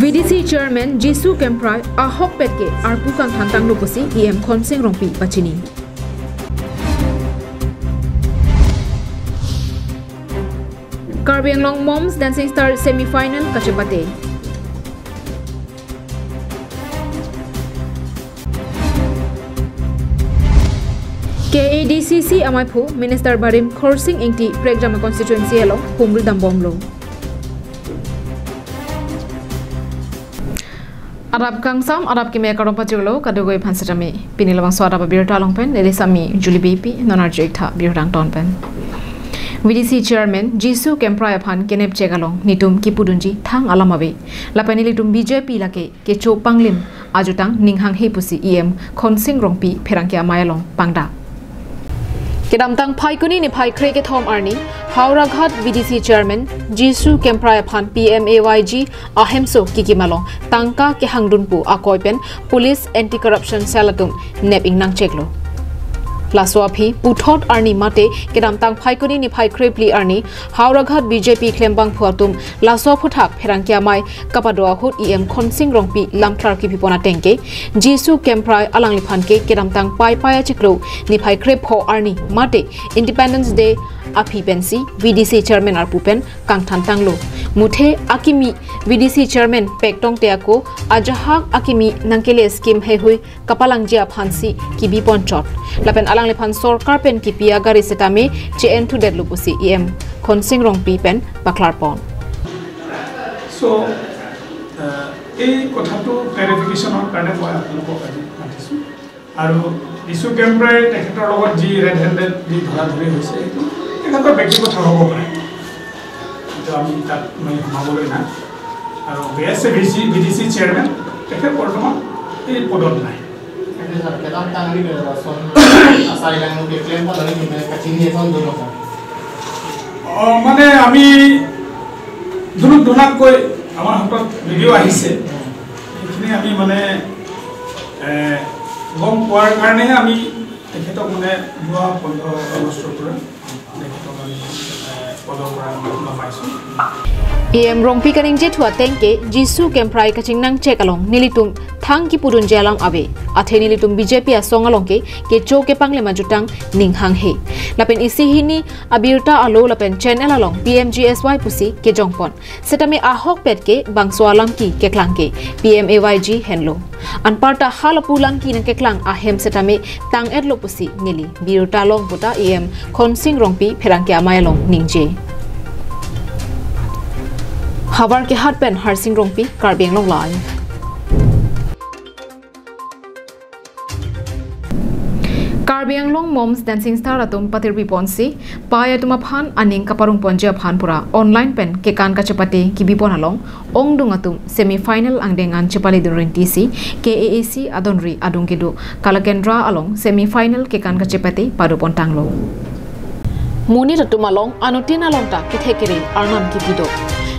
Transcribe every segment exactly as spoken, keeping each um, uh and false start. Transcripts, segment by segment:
V D C Chairman Jisu Kemprai ahokpet ke arpu kangthantanglo pusi E M Khonsing Rongpi pachini. Karbi Anglong Moms Dancing Star Semi Final kachepate. K A D C C amaiphu Minister Barim Khorsing Engti Prekjama Constituency along humri dambomlo. Adap kangsam, adap keme kardom pajirlo, kadokave aphan setame. Pini labangso adap abirta along pen, neli sami Julie B P, non arju-ik tha birta angton pen. V D C Chairman Jisu Kemprai aphan kenepchek along nelitum kipudunji thang alam ave. Lapen nelitum B J P lake kecho panglim ajutang ning hanghe pusi E M Khonsing Rongpi pherangke amei along pangdak. Kedamtang Phaikuni niphai krekethom arni, Howraghat V D C Chairman Jisu Kemprai aphan P M A Y G ahemso kikim along tangka kehangdun pu akoi pen Police Anti-Corruption Cell atum nep-ingnangcheklo. Laso aphi puthot arni mate kedamtang Phaikuni niphai krephli arni Howraghat B J P klembangphu atum laso aphuthak pherangke amei kapado ahut E M Khonsing Rongpi lamthar kipipon ateng ke Jisu Kemprai alangliphan ke kedamtang Paipai achiklo niphai krepho arni mate Independence Day aphi pensi V D C Chairman arpu pen kangthantanglo. Muthe akimi V D C Chairman Pek Tongte ako ajahak akimi nangkele scheme heihui kapalangji aphansi kibiponchot. Lapen alangliphan sorkar pen kipi agari setame che-enthudetlo pusi E M Khonsing Rongpi pen paklarpon. So, আহ, এই কথাটো ক্লেৰিফিকেশ্যনৰ কাৰণে মই আপোনালোকক আজি মাতিছোঁ। আৰু জিচু কেম্প্ৰাই তেখেতৰ লগত যি ৰেড হেণ্ডেড যি ধৰাধৰি হৈছে, এইটো তেখেতৰ ব্যক্তিগত কথা হ'ব পাৰে, কিন্তু আমি তাত মানে সোমাবলৈ নাই। আৰু বেয়াছে V C V D C chairman, তেখেত বৰ্তমান এই পদত নাই। Ito sir, kedamtang ri, eh, lason asai lang nung keklem pa lagi ni kachini ton dolo sir. অ, মানে আমি ধুনুক ধুনাককৈ আমাৰ হাতত ভিডিঅ' আহিছে, সেইখিনি আমি মানে এ, গম পোৱাৰ কাৰণেহে আমি তেখেতক মানে যোৱা পোন্ধৰ আগষ্টৰ পৰা তেখেতক আমি, এ, পদৰ পৰা আমি নমাইছোঁ। E M Rongpi kaningje thu ateng ke Jisu Kemprai kachingnangchek along nelitum thang kipudunji alam ave. Athe nelitum B J P asong along ke kecho kepanglim ajutang ning hanghe. Lapen isi hini abirta alo lapen channel along P M G S Y pusi kejongpon. Setame ahokpet ke bangso alamki keklang ke P M A Y G henlo. Anparta halapu lamki nangkeklang ahem setame tang-etlo pusi neli birta long puta E M Khonsing Rongpi pherangke amei along ningje. Havar Kehat pen Harsing Rongpi, Karbi Anglong Live. Karbi Anglong Moms Dancing Star atum patirpiponsi, pei atum aphan aning kaparongponji aphan pura online pen kekan kachepate kibipon along, ongdung atum semi final angdeng an chepaledun rintisi, K A A C adonri adung kedo Kalakendra along semi final kekan kachepate padopontanglo. Monit atum along anuttin along ta kethek kere arnam kipido.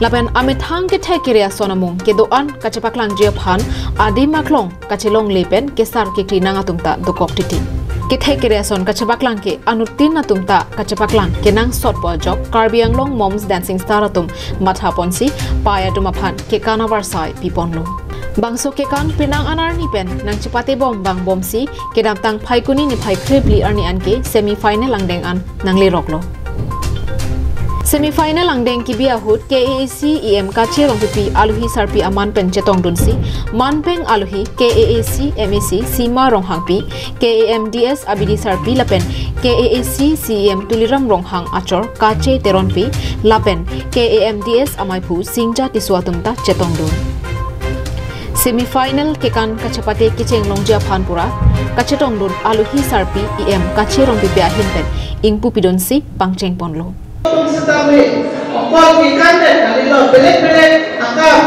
Lapen amethang kethek kere ason amung kedo-an kachepaklangji aphan adim aklong kachelongle pen kesar keklinang atum ta dokok titi. Kethek kere ason kachepaklang ke anuttin atum ta kachepaklang kenangsot pu ajok Karbi Anglong Moms Dancing Star atum mathaponsi pei atum aphan kekan avarsai piponlo. Bangso kekan penang anarni pen nangchepatebom vangbomsi kedamtang Phaikuni niphai krephli arni anke semi final angdeng an nangleroklo. Semi final angdeng kibi ahut K A A C E M Kache Rongpipi aluhi sarpi aman pen chetongdunsi, manpeng aluhi K A A C M A C Sima Ronghangpi, K A M D S abidi sarpi lapen K A A C C E M Tuliram Ronghang achor Kache Teronpi lapen K A M D S amaiphu Singja Tisso atum ta chetongdun. Semi final kekan kachepate kechenglongji aphan pura kachetongdun aluhi sarpi E M Kache Rongpipi ahin pen ingpupidunsi pangchengponlo. Setame okol kekan pen kalilo, belek belek akam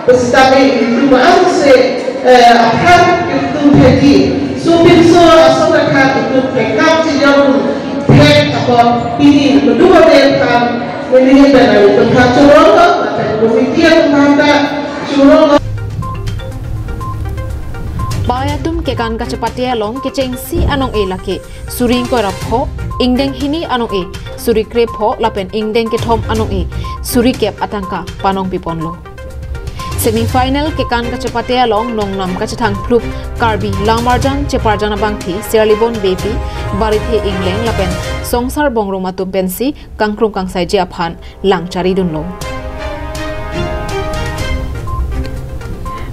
setame itum angse, eh, aphan itum phedi supinso asong akhan itum pekap sejong phek apot pini kedua den phan. Pei atum kekan kachepate along kechengsi anong-e lake suri ingkoi ra pho, ingdeng hini anong-e suri krepho lapen ingdeng kethom anong-e suri kep atangka panong piponlo. Semi final kekan kachepate along nongnam kachethang phlup Karbi Lamarjan Cheparjan abangphi Serlibon Beypi, Barithe Engleng lapen Songsar Bongrung atum pensi kangkrung kangsaiji aphan lang charidunlo.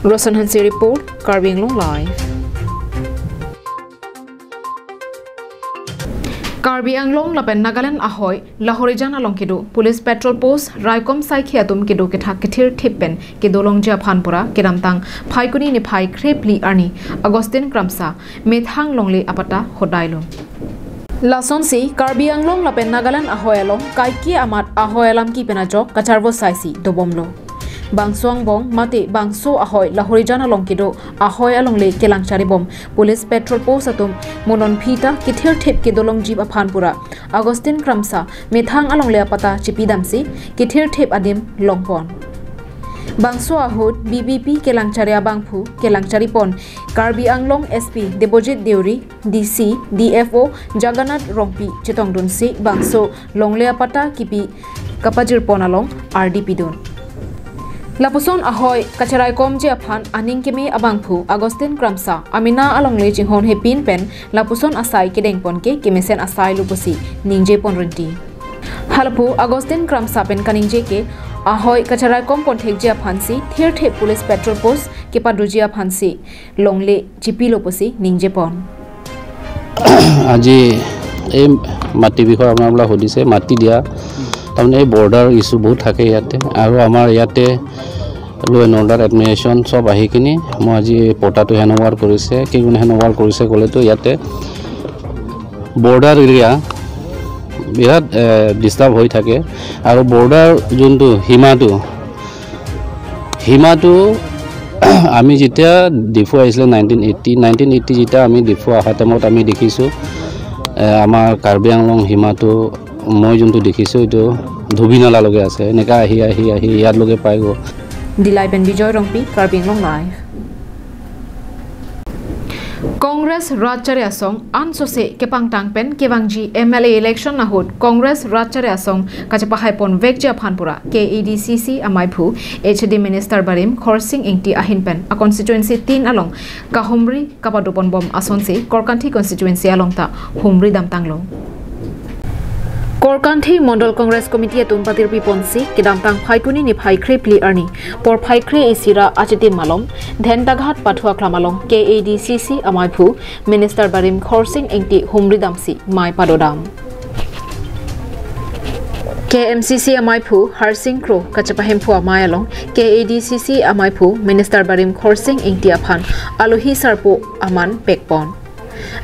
Roson Hanse report, Karbi Anglong Live. Karbi Anglong lapen Nagaland ahoi Lahorijan along kedo Police Patrol Post, Raikom Saikhi atum kedo kethak kethir thip pen kedolongji aphan pura kedamtang Phaikuni niphai kre phli arni Augustine Kramsa methang longle apatta hodailo. Lasonsi Karbi Anglong lapen Nagaland ahoi along kaike amat ahoi alam kipen ajok kacharvo saisi dobomlo. Bangso angbong mate bangso ahoi Lahorijan along kedo ahoi alongle kelang charibom Police Patrol Post atum mo non phita kethir thip kedolongji aphan pura Augustine Kramsa methang alongle apatta chipidamsi kethir thip adim longpon. Bangso ahut B B P kelang chari abangphu kelang charipon Karbi Anglong S P Debojit Deuri, D C, D F O Jagannath Rongpi chetongdunsi bangso longle apatta kipi kapajirpon along ardi pidun. Lapuson ahoi kacharaikomji aphan aning keme abangphu Augustine Kramsa amena alongle chinghon hepin pen lapuson asai kedengpon ke kemesen asailo pusi ningjepon rinti. Halapu Augustine Kramsa pen kaningje ke ahoi kacharaikom ponthekji aphansi thir thip Police Patrol Post kepadoji aphansi longle chipilo pusi ningjepon. আজি এই মাটি বিষয়ে আপোনালোকক সুধিছে, মাটি দিয়া, তাৰমানে এই বৰ্ডাৰ ইছ্যু বহুত থাকে ইয়াতে, আৰু আমাৰ ইয়াতে ল' এণ্ড অৰ্ডাৰ এডমিনিষ্ট্ৰেশ্যন চব আহি কিনি মই আজি এই পটাটো হেণ্ড অভাৰ কৰিছে। কি গুণে হেণ্ড অভাৰ কৰিছে ক'লেতো ইয়াতে বৰ্ডাৰ এৰিয়া বিৰাট ডিষ্টাৰ্ব হৈ থাকে, আৰু বৰ্ডাৰ যোনটো সীমাটো সীমাটো আমি যেতিয়া ডিফু আহিছিলে নাইনটিন এইটি, নাইনটিন এইটি যেতিয়া আমি ডিফু অহা টাইমত আমি দেখিছোঁ, এ, আমাৰ কাৰ্বি আংলং সীমাটো মই যোনটো দেখিছোঁ, এইটো ধুবিনালালৈকে আছে। এনেকা আহি, আহি, আহি ইয়াতলৈকে পাইগৈ। Dillai pen Bijoy Rongpi, Karbi Anglong Live. Congress Rat Chari Asong ansose kepangtang pen kevangji M L A election ahut Congress Rat Chari Asong kachepahaipon vekji aphan pura K A D C C amaiphu H A D Minister barim Khorsing Engti ahin pen a constituency tin along kahumri kapadoponbom asonsi Korkanthi constituency along ta humri damtanglo. Korkanthi Mondol Congress Committee atum patirpiponsi kedamtang Phaikuni niphai kre phli arni porphai kre isi ra achitim malom Dhentaghat Pathuaklam along K A D C C amaiphu Minister barim Khorsing Engti humri damsi mei padodam. K M C C amaiphu Harsing Kro kachepahemphu amei along K A D C C amaiphu Minister barim Khorsing Engti aphan alohi sarpo aman pekpon.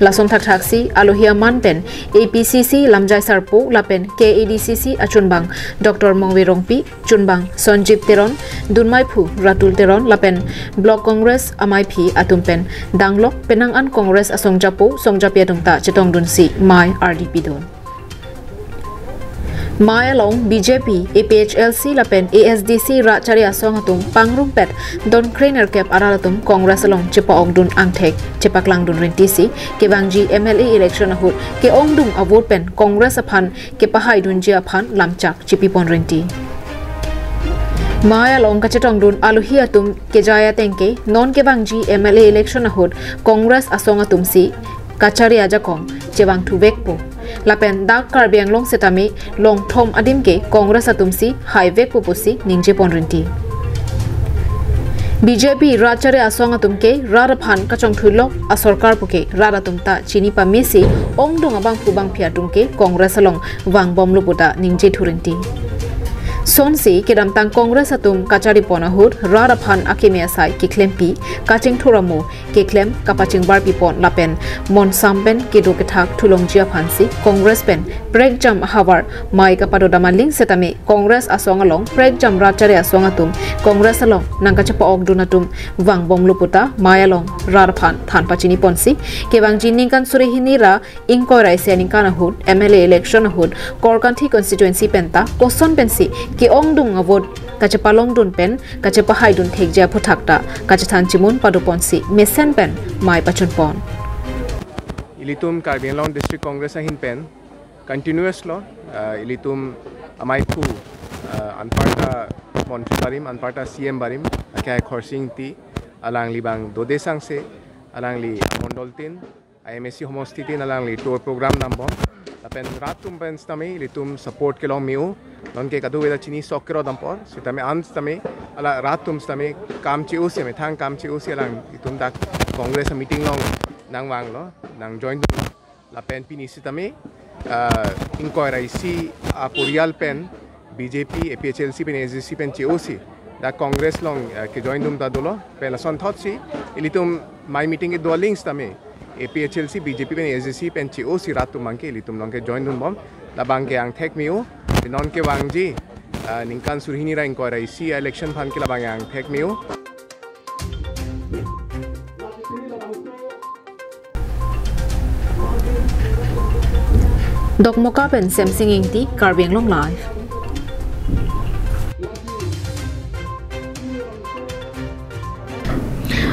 Lason thakthaksi alohi aman pen A P C C lamjai sarpo lapen K A D C C achunbang Doctor Mongve Rongpi, chunbang Sonjib Teron, dunmeiphu Ratul Teron lapen Block Congress amaiphi atum pen danglok penang an Congress asongjapo songjapi atum ta chetongdunsi mei ardi pidun. Mei along B J P, A P H L C lapen A S D C Rat Chari Asong atum pangrumpet don kre nerkep arat atum Congress along chepa-okdun angthek chepaklangdun rintisi kevangji M L A election ahut ke-ongdung avote pen Congress aphan kepahaidunji aphan lamchak chipipon rinti. Mei along kachetongdun alohi atum kejai atengke non kevangji M L A election ahut Congress asong atumsi kachari ajakong chevangthu vekpo. Lapen dak Karbi Anglong setame longthom adim ke Congress atumsi hai vekpo pusi ningjepon rinti. B J P Rat Chari Asong atum ke rat aphan kachongthuilok asorkar puke rat atum ta chini pamesi ongdung abangphu bangphi atum ke Congress along vangbomlo puta ningjethu rinti. Sonsi kedamtang Congress atum kacharipon ahut rat aphan akeme asai keklempi kachingthur amo keklem kapachingbarpipon lapen monsam pen kedo kethak thulongji aphansi Congress pen prekjam ahavar mei kapadodam aling setame Congress asong along prekjam Rat Chari Asong atum Congress along nangkachepa-okdun atum vangbomlo puta mei along rat aphan than pachiniponsi kevangji ningkan suri hini ra ingkoi ra isi aningkan ahut M L A election ahut Korkanthi constituency penta koson pensi ke-ongdung avote kachepalongdun pen kachepahaidun thekji aphuthak ta kachethan chimun padoponsi mesen pen mei pachunpon. Ilitum Karbi Anglong District Congress ahin pen continuous lo, ah, ilitum amaiphu, ah, anparta montri barim, anparta C M barim, ah, Khai Khorsing Ingti, alangli abang dode sangse, alangli amondol tin, a M A C homosti tin alangli tour program dambom. Lapen rat atum pen sitame ilitum support kelong me-o. Nonke kadokave ta chini sok kero dampor. Sitame an sitame, ala rat atum sitame kam che-o si, methang kam che-o si alanglitum dak Congress meeting along nangvanglo, nang join dun. Lapen pini sitame, ah, ingkoi ra isi aporiyal pen B J P, A P H L C pen A J C pen che-o si dak Congress along, ah, kejoin dun ta dolo. Pen lasonthot si ilitum mai meeting kedo aling sitame A P H L C, B J P pen A J C pen che-o si rat atum abangke ilitum along kejoin dunbom. Labangke angthek me-o. Pen non kevangji, ah, ningkan suri hini ra ingkoi ra isi election aphan ke labang angthek me-o. Dokmoka pen Semsing Ingti, Karbi Anglong Live.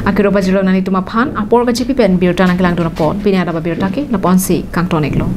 Akiro pajirlo nanglitum aphan, apor kachipi pen birta nangkelang dun apot, pini adap abirta ke lapu-an si kangton-iklo.